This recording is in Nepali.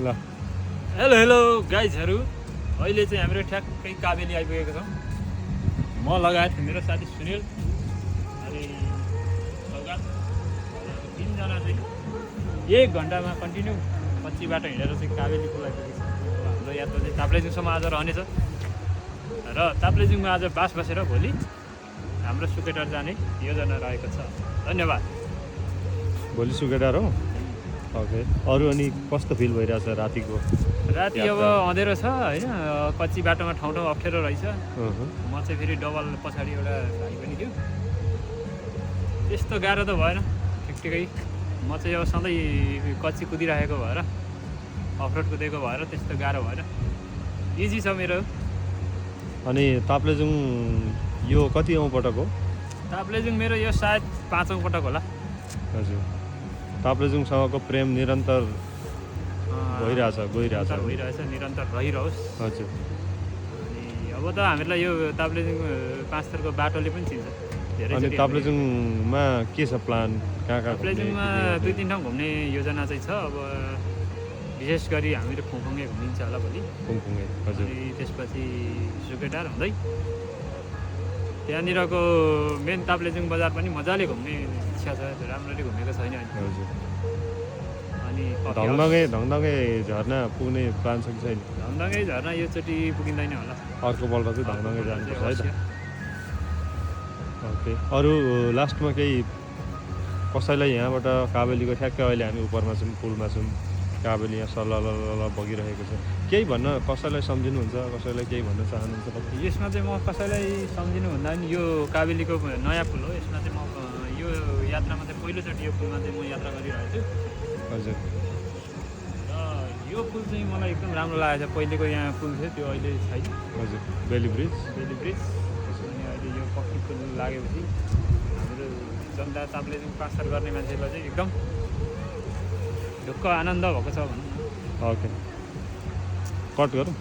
ल हेलो हेलो गाइजहरू, अहिले चाहिँ हाम्रो ठ्याक्कै काबेली आइपुगेको छौँ। म लगायत मेरो साथी सुनिल अनि सौगात, तिनजना चाहिँ 1 घन्टामा कन्टिन्यू कच्ची बाटो हिँडेर चाहिँ काबेली पुल आइपुगेको छ। हाम्रो यात्रा चाहिँ ताप्लेजुङसम्म आज रहनेछ र ताप्लेजुङमा आज बास बसेर भोलि हाम्रो सुकेटार जाने योजना रहेको छ। धन्यवाद। भोलि सुकेटार हो। ओके, अरू अनि कस्तो फिल भइरहेछ रातिको? राति अब अँधेरो छ होइन, कच्ची बाटोमा ठाउँ ठाउँ अप्ठ्यारो रहेछ। म चाहिँ फेरि डबल पछाडि एउटा भाइ पनि थियो, त्यस्तो गाह्रो त भएन, ठिकै। म चाहिँ अब सधैँ कच्ची कुदिराखेको भएर, अफरोड कुदेको भएर त्यस्तो गाह्रो भएन, इजी छ मेरो। अनि ताप्लेजुङ यो कति औँ पटक हो? ताप्लेजुङ मेरो यो सायद 5औँ पटक होला। हजुर, ताप्लेजुङसँगको प्रेम निरन्तर गइरहेछ, निरन्तर रहिरहोस्। हजुर। अनि अब त हामीलाई यो ताप्लेजुङ 5 थरको बाटोले पनि चिन्छ धेरै। अनि ताप्लेजुङमा के छ प्लान? कहाँ ताप्लेजुङमा 2-3 ठाउँ घुम्ने योजना चाहिँ छ। अब विशेष गरी हामीहरू फुङफुङे घुमिन्छ होला भोलि। फुङफुङे, हजुर। अनि त्यसपछि सुकेटार हुँदै त्यहाँनिरको मेन ताप्लेजुङ बजार पनि मजाले घुम्ने इच्छा छ, राम्ररी घुमेको छैन अहिले। हजुर। अनि ढङढङे झर्ना पुग्ने प्लान छ कि छैन? ढङढङे झर्ना योचोटि पुगिँदैन होला, अर्कोपल्ट चाहिँ ढङढङे जानुपर्छ है त। ओके, अरू लास्टमा केही कसैलाई यहाँबाट काबेलीको ठ्याक्कै अहिले हामी उपरमा छौँ, पुलमा छौँ, काबेली यहाँ सल्ल बगिरहेको छ, केही भन्न कसैलाई सम्झिनुहुन्छ, कसैलाई केही भन्न चाहनुहुन्छ? यसमा चाहिँ म कसैलाई सम्झिनु भन्दा पनि यो काबेलीको नयाँ पुल हो। यसमा चाहिँ म यो यात्रामा चाहिँ पहिलोचोटि यो पुलमा चाहिँ म यात्रा गरिरहेको छु। हजुर। र यो पुल चाहिँ मलाई एकदम राम्रो लागेको छ। पहिलेको यहाँ पुल थियो, त्यो अहिले छैन। हजुर, बेली ब्रिज। अनि अहिले यो पक्की पुल लागेपछि हाम्रो जनता ताप्लेजुङ पास गर्ने मान्छेलाई चाहिँ एकदम ढुक्क आनन्द भएको छ भनौँ न। ओके, कट गरौँ।